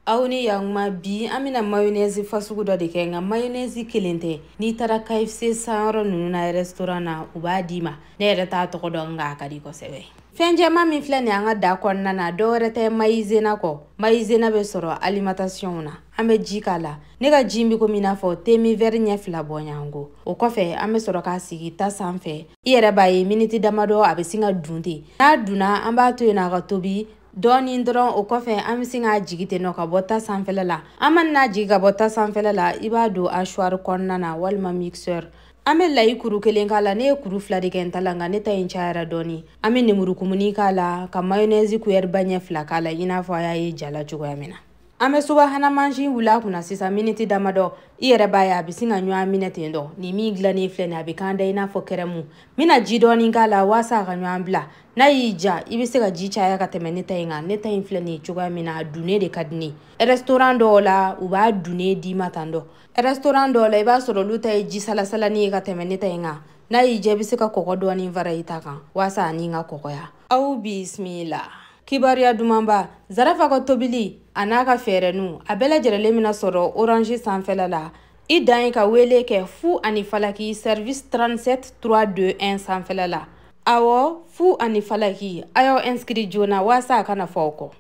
Aw ni yakuma, bi an bɛna mayonnaise fasugu dɔ de kɛ, nka mayonnaise kelen tɛ. N'i taara KFC sanyɔrɔ ninnu na, restaurant na, u b'a d'i ma. Ne yɛrɛ t'a tɔgɔ dɔn, nka a ka di kosɛbɛ. Fɛn jɛman min filɛ nin ye an ka da kɔnɔna na, dɔw wɛrɛ tɛ maïzena kɔ. Maïzena bɛ sɔrɔ alimentation na. An bɛ ji k'a la. Ne ka ji bɛ komi i n'a fɔ thé verre ɲɛ 2 bɔɲɔgɔnko. O kɔfɛ, an bɛ sɔrɔ k'a sigi ta sanfɛ. I yɛrɛ b'a ye, miniti damadɔ, a bɛ sin ka dun ten. N'a dunna, an b'a to yen a ka tobi dɔɔnin dɔrɔn. O kɔfɛ, an bɛ sin k'a jigi ten nɔ ka bɔ ta sanfɛla la. An mana n'a jigi ka bɔ ta sanfɛla la, i b'a don hachoir kɔnɔna na walima mixeur. An bɛ layi kuru 1 k'a la. Ne ye kuru 2 de kɛ n ta la, nka ne ta in cayara dɔɔnin. An bɛ lemurukumuni k'a la, ka mayonnaise cuillère ba ɲɛ 2 k'a la, i n'a fɔ a y'a ye ja la cogoya min na. An bɛ subahana mansin wuli a kunna sisan miniti damadɔ. I yɛrɛ b'a ye, a bɛ sin ka ɲɔgɔn minɛ ten dɔ. Nin min dilannen filɛ nin ye, a bɛ kan da i n'a fɔ kɛrɛmu. N bɛna ji dɔɔnin k'a la walasa a ka ɲɔgɔn bila. N'a y'i ja, i bɛ se ka ji caya ka tɛmɛ ne ta in kan. Ne ta in filɛ nin ye cogoya min na, a dunnen de ka di ne ye. Restaurant dɔw la, u b'a dunnen d'i ma tan dɔ. Restaurant dɔw la, i b'a sɔrɔ olu ta ye ji salasalani ye ka tɛmɛ ne ta in kan. N'a y'i ja, i bɛ se ka kɔgɔ dɔɔnin fara i ta kan walasa a ni ka kɔgɔya. Aw bisimila. Kibaruya dumanba: Zarafa ka tobili a n'a ka fɛɛrɛninw, a bɛɛ lajɛlen bɛna sɔrɔ Orange sanfɛla la. I dan ye ka wele kɛ fu ani falaki service 37 3 2 1 sanfɛla la. Awɔ, fu ani falaki. A y'aw inscrit joona walasa a kana fɔ aw kɔ.